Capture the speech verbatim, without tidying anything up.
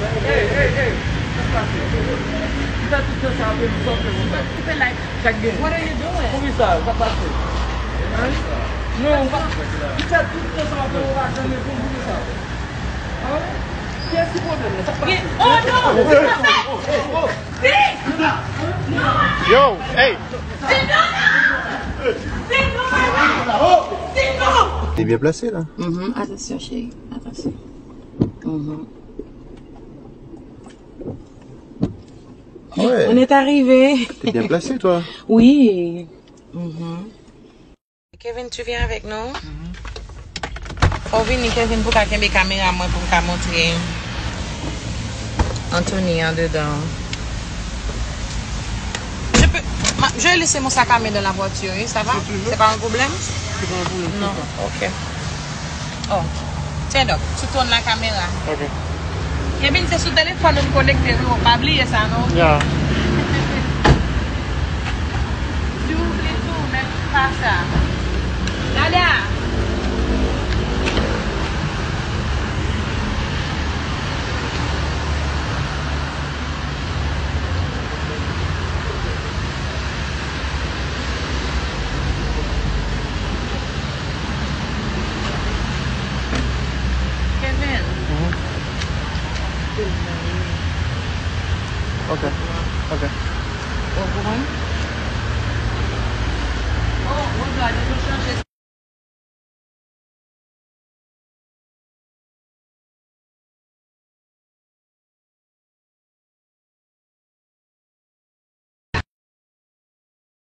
Hey, hey, hey, sa k pase? Ou fè tout tan sa ap fè nou sòt konsa. Koupe live. Sa k gen? What are you doing? Poukisa? Sa k pase? Hein? Non, ou pa. Ou fè tout tan sa ap fè ou pa janm reponn poukisa? Hein? Kiyès ki pwoblèm nan? Sa k pase? Oh non! Yo, hey! T'es bien placé là. Mhm, attention, chérie, attention. Mhm. Ouais. On est arrivé. T'es bien placé, toi. Oui. Mhm. Kevin, tu viens avec nous? Fò w vini, Kevin, pou w ka kenbe kamera mwen pou m ka montre Anthony andedan. Je peux, ma- je vais laisser mon sac à main dans la voiture, oui, ça va? Si tu veux. C'est pas un problème? C'est pas un problème, non, ok. Oh. Tiens donc, tu tournes la caméra. Ok. Kevin, se sou telefòn nou konekte, wi, pa bliye sa, non? Ya. Si w vle tou, men pa sa. Dada! Kevin. Mhm. Ok. Ok.